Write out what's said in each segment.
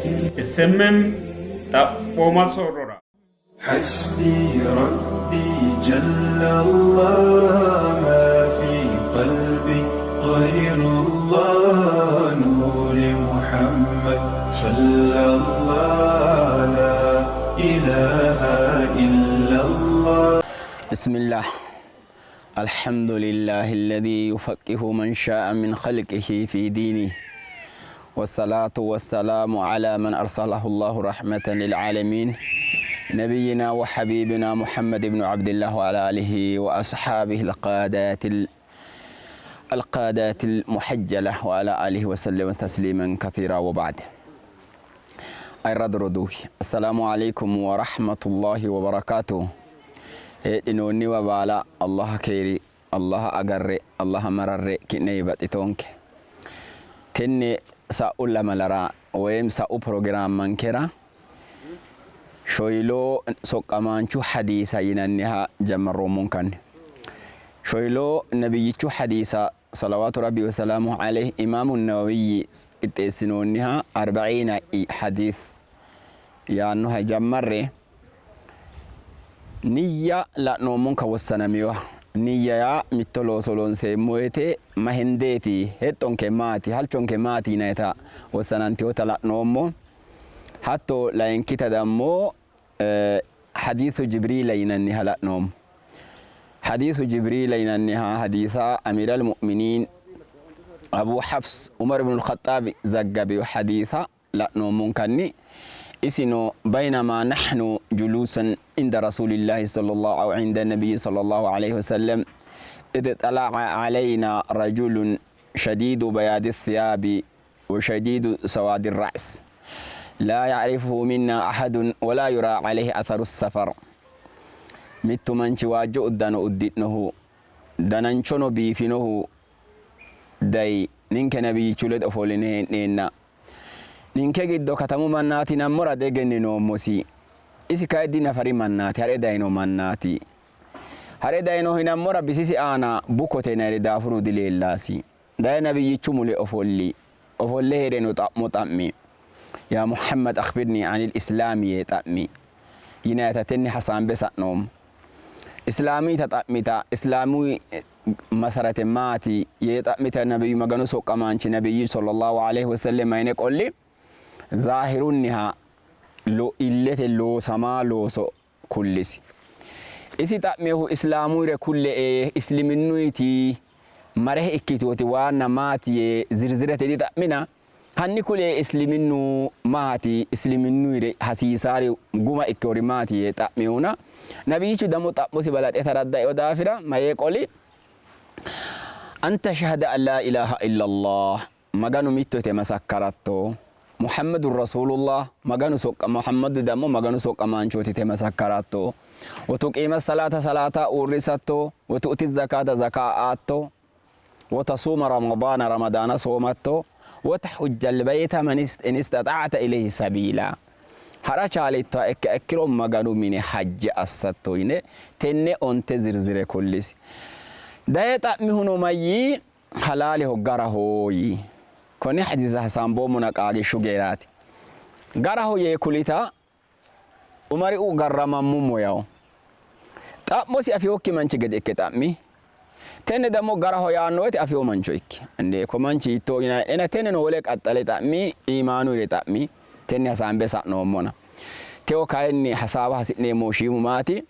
SMM xaphooma soorrora. حسبي ربي جل الله ما في قلبي غير الله نور محمد صلى الله لا إله إلا الله. بسم الله، الحمد لله الذي يفقه من شاء من خلقه في دينه، والصلاة والسلام على من أرسله الله رحمة للعالمين، نبينا وحبيبنا محمد بن عبد الله وعلى آله وأصحابه القادات المحجلة وعلى آله وسلم تسليما كثيرا، وبعد. Ayirradu roduuwi, السلام عليكم ورحمة الله وبركاته. Heedhinoonniwa baala Allaha keeri, Allaha agarre, Allaha mararre, ki'ne baxitoonke. Tenne sa'u lamalara woyim sa'u pirogiraammankera shoyiloo soqqamaanchu hadiisa yinanniha jammarroommonkanni. Shoyiloo nabiyyichu hadiisa صلوات ربي وسلامه عليه إمام النووي qixxeessinoonniha arba'iina hadiis yaannoha jammarre niyya la'noommonka. Wossanamiwa niyya yaa mitto looso loonseemmo woyte ma hendeeti, hexxonke maati, halchonke maati yinayita wossanantewota la'noommo. Hatto layinkita dammo hadiisu Jibriila yinanniha la'noommo. Hadiisu Jibriila yinanniha hadiisa أمير المؤمنين Abu Hafs Umar ibn al-Khattaab zaggabeyo hadiisa la'noommonkanni. Isino بينما نحن جلوسا عند رسول الله صلى الله أو عند النبي صلى الله عليه وسلم إذ اطلع علينا رجل شديد بياض الثياب وشديد سواد الرأس، لا يعرفه منا أحد ولا يرى عليه أثر السفر. Mittu manchi waajjo uddano uddidhinohu, dananchono biifinohu dayi. Ninke nabiyyichu ledo ofolline hee'neenna, ninke giddo katamu mannaati nammora diegenninoommosi. Isi kayi dinafari mannaati, ha're dayino mannaati. Ha're dayinohu hinammora bisisi aana bukote yinayiri daafuru dileellaasi. Daye nabiyyichu mule ofolli. Ofolle hee'reno xa'mo xa'mi. "يا محمد، أخبرني عن الإسلام" yee xa'mi yinayita tenne hasaambe sa'noommo. Islaamita xa'mita, islaamu masarate maati yee xa'mita, nabiyyu Maganu soqqamaanchi nabiyyu صلى الله عليه وسلم mayine qolli? Zaahirunniha illete loosamaa looso kullisi. Isi xa'mihu islaamuyire kulle, isliminnuyiti marehe ikkitooti waanna maati yee zirzirete dixa'mina. Hanni kule, isliminnu maati, isliminnuyire hasiisaari guma ikkewori maati yee xa'mihuna, nabiyyichu damo xa'mosi balaxe taraddaeo daafira mayee qoli? أن تشهد أن لا إله إلا الله, Maganu mitto yite masakkaratto, محمد رسول الله, Maganu soqqa Muhammadu dammo Maganu soqqamaanchooti yite masakkaratto, وتقيم الصلاة, salaata uurrisatto, وتؤتي الزكاة, zakaa aatto, وتصوم رمضان, ramadaana soomatto, وتحج البيت من إن استطعت إليه سبيلا, ha'ra chaalittoha ikka ikkiro Maganu mine hajje assatto yine tenne 10 zirzire kullisi. Daye xa'mihuno mayyii? Halaaleho, garaho yii. Konni hadiisa hasaamboommona qaagishshu geeraati. Garaho yee kulita Umariu garramammummo yawo. Xa'mosi afiyokki manchi gede ikke xa'mi. Tenne dammo garaho yaanno woyte afiyo mancho ikki. Inde ko manchi hiittoo yinanni tenneno wole qaxxale xa'mi, iimaanuyire xa'mi. Tenne hasaambe sa'noommona. Tewo kayinni hasaawa hasi'neemmohu shiimu maati?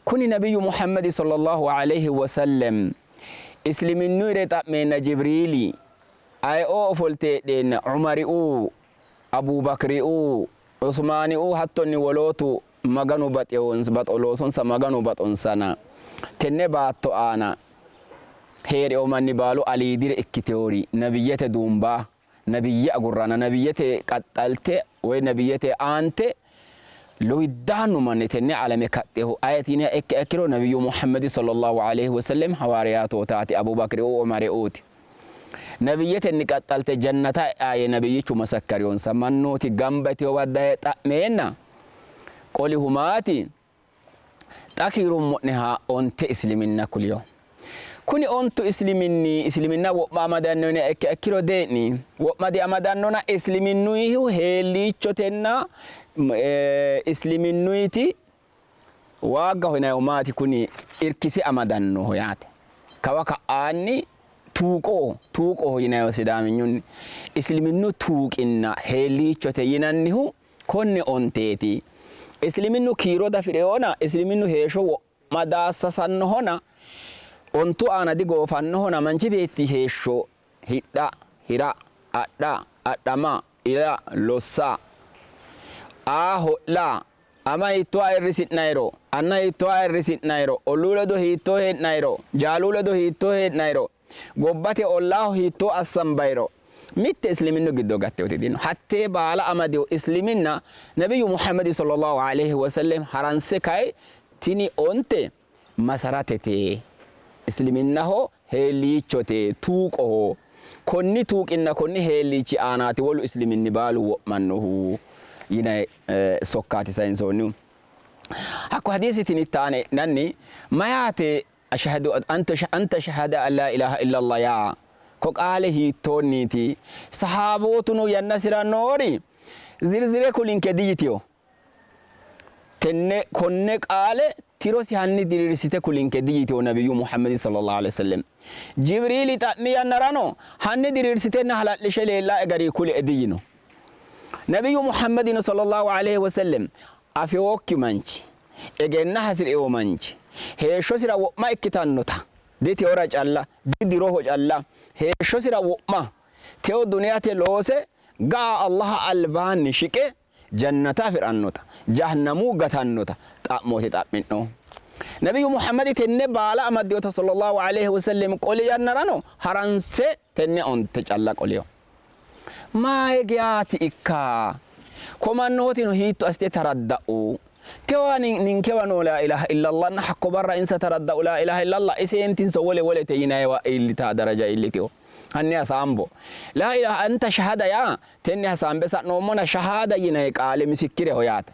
Kuni nabiyyu Muhammadi صلى الله عليه وسلم isliminnuyire xa'meenna Jibriili ayeoo ofolte heedheenna Umariuu, Abubakiriuu, Usmaaniuu, hattonni wolootu Maganu baxo loosonsa Maganu baxonsana tenne baatto aana hee'reo manni baalu aliidire ikkiteori nabiyyete duumba nabiyye agurrana nabiyyete qaxxalte woy nabiyyete aante lowiddaannu manni tenne alame kaxxehu ayeti yiniha ikke ikkiro, nabiyyu Muhammadi صلى الله عليه وسلم hawaariyaatootaati, Abubakiriuu, Umariuuti. Nabiyyetenni qaxxalte jannata e'aye nabiyyichu masakkariyonsa mannooti gamba yiteyowa daye xa'meenna qolihu maati? Xa kiirummo'neha 10 isliminna kuliyo. Kuni ontu isliminni isliminna wo'ma amadanno yiniha ikkiha ikkiro dee'ni, wo'ma diamadannona isliminnuyihu heelliichotenna isliminnuyiti waaggaho yinannihu maati kuni irkise amadannoho yaate. Kawa ka'aanni tuuqoho, tuuqoho yinanniho sidaaminyunni. Isliminnu tuuqinna heelliichote yinannihu konne onteeti. Isliminnu kiiro dafi'rewona isliminnu heeshsho wo'ma daassasannohona ontu aana digoofannohona manchi beetti heeshsho hidha, hira, adha, adhama, ila, lossa, aa, ho'la, ama hiittoo ayirrisi'nayiro, anna hiittoo ayirrisi'nayiro, olluu ledo hiittoo hee'nayiro, jaaluu ledo hiittoo hee'nayiro, gobbate ollaaho hiittoo assambayiro mitte isliminnu giddo gatteoti dino. Hattee baala amadino isliminna Nabiyyu Muhammadi sallallahu aleyhi wasallam haranse kay tini onte masaratete, isliminnaho heelliichote, tuuqoho. Konni tuuqinna konni heelliichi aanaati wolu isliminni baalu wo'mannohu yinay sokkaati sayinsoonnihu. Hakko hadiisi tinittaane e'nanni mayaate Ashhadu anta shahada an laa ilaaha illallah yaa ko qaale hiittoonniiti? Sahaabootuno yannasira noori zirzire kulinke diyitino. Tenne konne qaale tirosi hanni diriirsite kulinke diyitino Nabiyyu Muhammadi sallallahu alaihi wasallam. Jibriili xa'mi yannarano hanni diriirsitenna hala'lishe leellae gari kulie diyino. Nabiyyu Muhammadino sallallahu alaihi wasallam afinokki manchi, egenna hasi'rino manchi heeshshosira wo'ma ikkitannota diteora calla, didiroho calla, heeshshosira wo'ma teo duniyate loose ga'a Allaha albaanni shiqe jannata afi'rannota, jahannamu gatannota xa'mooti xa'mi'no. Nabiyyu Muhammadi tenne baala amaddinota sallallahu alaihi wasallam qoli yannarano haranse tenne onte calla qolino. Mayi geyaati ikka? Ko mannootino hiitto assite taradda'u? Tewa ninkewa noo laa ilaaha illallah hakko barra insa taradda'u laa ilaaha illallah iseentinso wole wolete yinayiwa iillita daraja iillitino. Hanni hasaambo. Laa ilaaha anta shahada yaa tenne hasaambe sa'noommona shahaada yinayi qaale misikkireho yaate.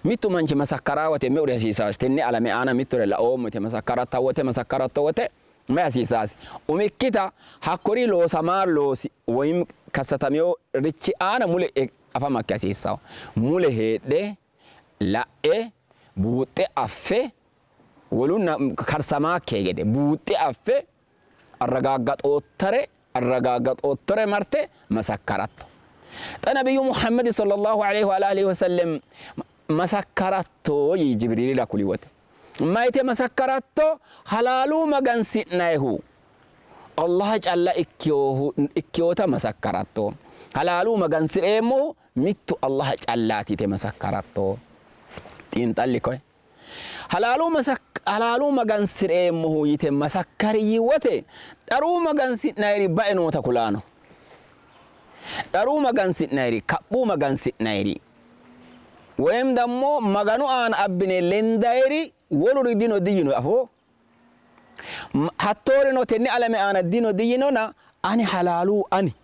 Mittu manchi masakkaraa wote meuri hasiisaasi? Tenne alame aana mittore laoommo yite masakkaratta wote masakkaratto wote mayi hasiisaasi? Umikkita hakkuri loosamaa loosi woyim kassatamino richi aana mule afamakki hasiissawo. Mule heedhe la'e buuxxe affe wolunna karsamaakke gede buuxxe affe arragaaggaxoottare arragaaggaxoottore marte masakkaratto. Xa Nabiyyu Muhammadi sallallahu alaihi wa alihi wasallam masakkaratto yii Jibriilira kuli wote. Mayite masakkaratto? Halaalu magansi'nayihu Allah calla ikkiyota masakkaratto. Halaalu magansi'reemmohu mittu Allah callaati yite masakkaratto. Xiinxalli koye. Halaalu magansi'reemmohu yite masakkari yii wote dharuu magansi'nayiri bae noota kulaano. Dharuu magansi'nayiri, kaphuu magansi'nayiri, woyim dammo Maganu aana abbine lendayiri woluri dino diyino afoo. Hattoorino tenne alame aana dino diyinona ani halaalu ani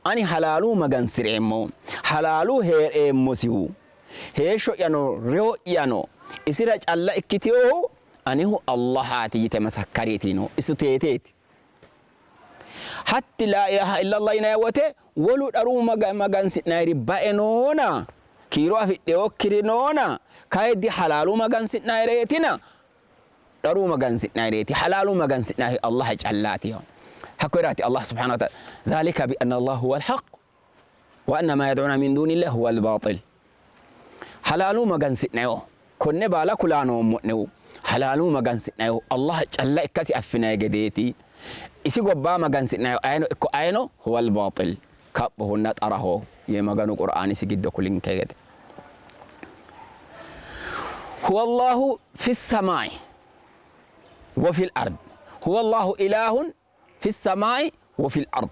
Ani halaalu magansi'reemmo, halaalu hee'reemmosihu, heeshsho'yano reyo'yano isira calla ikkitinohu anehu Allahaati yite masakkariiti yino. Isu teeteeti. Hatti laa ilaaha illallah yinanni wote wolu dharu magansi'nanniri bae noona, kiiro afidhinokkiri noona, kayi dihalaalu magansi'nannireetina Dharuu magansi'nayireeti, halaalu magansi'nayihu Allaha callaati. Hakkoyiraati Allah subhanahu wa ta'ala dhalika bi anna Allah huwa al-haq wa anna ma yad'una min dunillahi huwa al-batil. Halaalu magansi'nayiho konne baala kulaa noommo'nehu halaalu magansi'nayihu Allah calla ikkasi affinayi gedeeti. Isi gobbaa magansi'nayihu ayeno ikko ayeno huwa al-batil kaphohonna xaraho yee Maganu Qur'aanisi giddo kulinke gede. Huwa Allahu fis samaa'i wa fil ard. Huwa Allahu ilaahun fis samaa'i wa fil ard.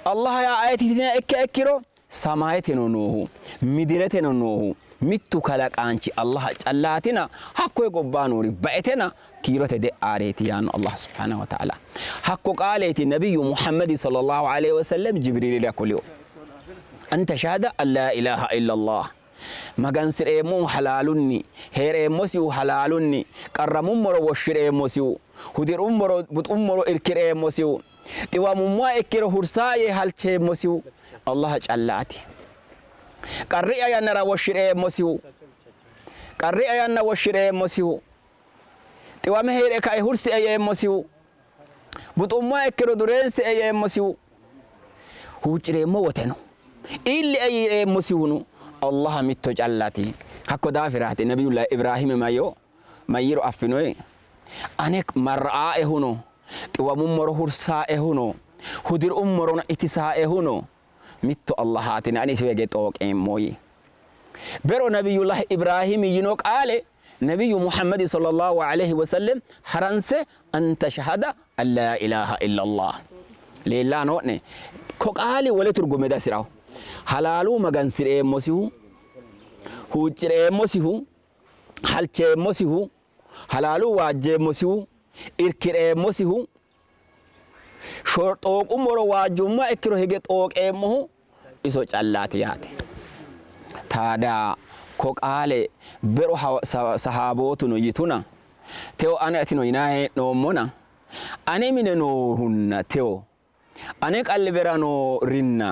Allah yaa ayeti yitiniha ikkiha ikkiro samaayeteno noohu midireteno noohu mittu kalaqaanchi Allah callaatina hakkoye gobbaa noori baetena kiirote de'aareeti yaanno Allah subhaanahu wa ta'ala. Hakko qaaleeti nabiyyu Muhammadi sallallahu alaihi wasallam Jibriilira kulio. Anta shahada an laa ilaaha illallah. Magansi'reemmohu halaalunni, hee'reemmosihu halaalunni, qarramummoro woshshi'reemmosihu, hudi'rummoro buxummoro irki'reemmosihu, xiwamummoha ikkiro hursaa yee halcheemmosihu Allaha callaati. Qarri'ya yannara woshshi'reemmosihu, qarri'ya yanna woshshi'reemmosihu, xiwame hee're kae hursie yeemmosihu, buxummoha ikkiro dureensie yeemmosihu, huucci'reemmo woteno iillie yiireemmosihuno Allaha mitto callati. Hakko daafiraati Nabiyullahi Ibrahiimi mayyo mayyiro affinoyi? Ane marra'aaehuno, xiwamummoro hursaaehuno, hudi'rummorono itisaaehuno mitto Allahaatina ani isiwa hige xooqeemmo yii. Bero Nabiyullahi Ibrahiimi yino qaale Nabiyyu Muhammadi sallallahu alaihi wasallam haranse an tashhada an laa ilaaha illallah leellaa noo'ne ko qaali wole turgume dasiraho. Halaalu magansi'reemmosihu, huucci'reemmosihu, halcheemmosihu, halaalu waajjeemmosihu, irki'reemmosihu, xooqummoro waajjummoha ikkiro hige xooqeemmohu iso callaati yaate. Taada ko qaale bero sahaabootuno yituna, teo ane atino yinaa hee'noommona, ane mine noohunna teo ane qalbera noorinna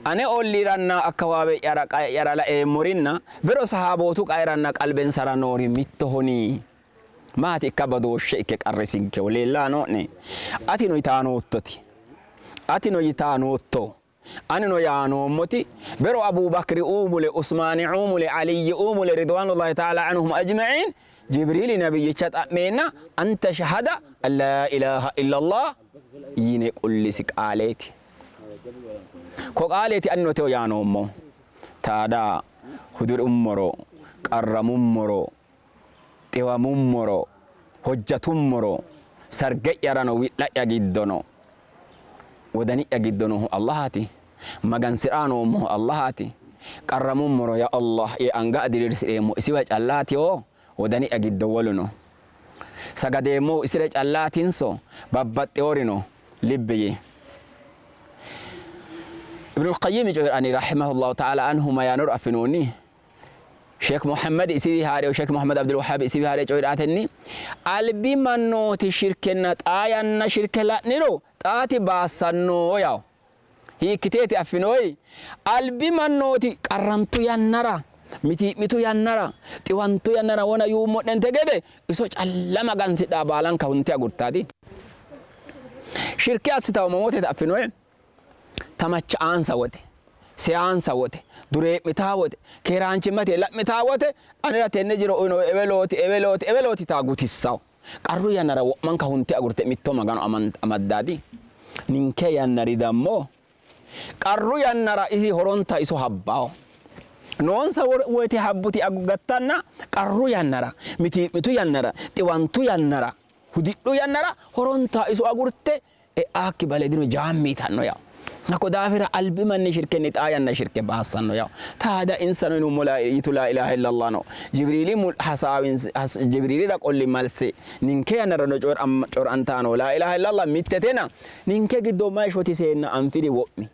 ane olliiranna akkawaawe'yara qae'yara laeemmorinna bero sahaabootu qaeranna qalbensara noori mittohoni? Maati ikka badooshshe ikke qarrisinkehu leellaa noo'ne? Atino yitaa noottoti, atino yitaa nootto, anino yaa noommoti bero Abubakri uumule, Usmaani uumule, Aliyyi uumule ridwaanullahi ta'ala anhum ajma'iin Jibriili nabiyyicha xa'meenna an tashhada an laa ilaaha illallah yine qullisi qaaleeti. Ko qaaleeti anino teo yaa noommo. Taada hudirummoro, qarramummoro, xiwamummoro, hojjatummoro, sarge'yarano wi'la'ya giddono wodani'ya giddo noohu Allahaati. Magansi'raa noommohu Allahaati. Qarramummoro ya Allah yee anga diriirsi'reemmo isiwa callaatio wodani'ya giddo woluno. Sagadeemmohu isire callaatinso babbaxxeworino libbi yii. Ibnul Qayyimi coyi'ranni rahimahullahu ta'ala anhu mayaanoro affinoonni? Sheek Muhammad isiwi haa're Sheek Muhammad Abdul Wahhab isiwi haa're coyi'ratenni albi mannooti shirkenna xaa yanna shirke la'niro xaati baassanno yawo. Hiikkiteeti affinoyi? Albi mannooti qarrantu yannara, mitii'mitu yannara, xiwantu yannara wona yuummo'nente gede iso calla magansidhaa baalanka hunte agurtaati. Shirke assitawo mamooteeti affinoyi? Tamacha'aansa wote, seyaansa wote, duree'mitaa wote, keeraanchimmate la'mitaa wote, anera tenne jiro uyinohu ewelooti, ewelooti, ewelooti taa gutissawo. Qarru yannara wo'manka hunte agurte mitto Magano amaddaadi. Ninke yannari dammo qarru yannara isi horonta iso habbawo. Noonsa woyte habbuti gattanna qarru yannara, mitii'mitu yannara, xiwantu yannara, hudidhu yannara horonta iso agurte e'aakki bale dino jaammi yitanno yawo. Hakko daafira albi manni shirkenni xaa yanna shirke baassanno yawo. Taada insano yinummo yitu laa ilaaha illallah no. Jibriili hasaawinsi Jibriilira qolli malsi ninke yannarano coyi'rantaano laa ilaaha illallah mittetena ninke giddo mayi shotiseenna anfiri wo'mi.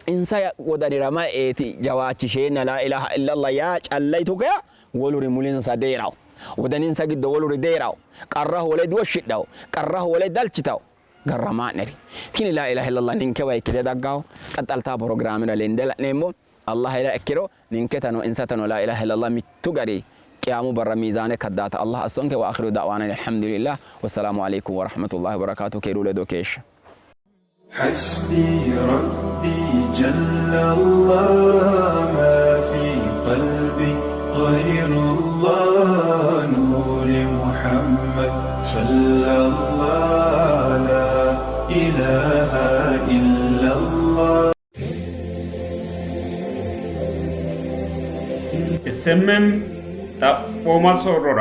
Insa wodanira mayi eeti jawaachisheenna laa ilaaha illallah yaa calla yitu geya woluri mulinsa deerawo. Wodaninsa giddo woluri deerawo. Qarraho wole diwoshshidhawo. Qarraho wole dalchitawo. Garramaa'neri. Tini laa ilaaha illallah ninkewa ikkite daggawo. Qaxxaltaa pirogiraamera lende la'neemmo. Allah ila ikkiro ninketano insatano laa ilaaha illallah mittu gari qiyaamu barra miizaane kaddaata Allah assonke. Wa akhiru da'waana alhamdulillah. Wassalaamu alaikum wa rahmatullahi wa barakatuh. Keeru ledo keeshsha. حسبي ربي جل الله ما في قلبي غير الله نور محمد صلى الله لا إله إلا الله SMM xaphooma soorrora.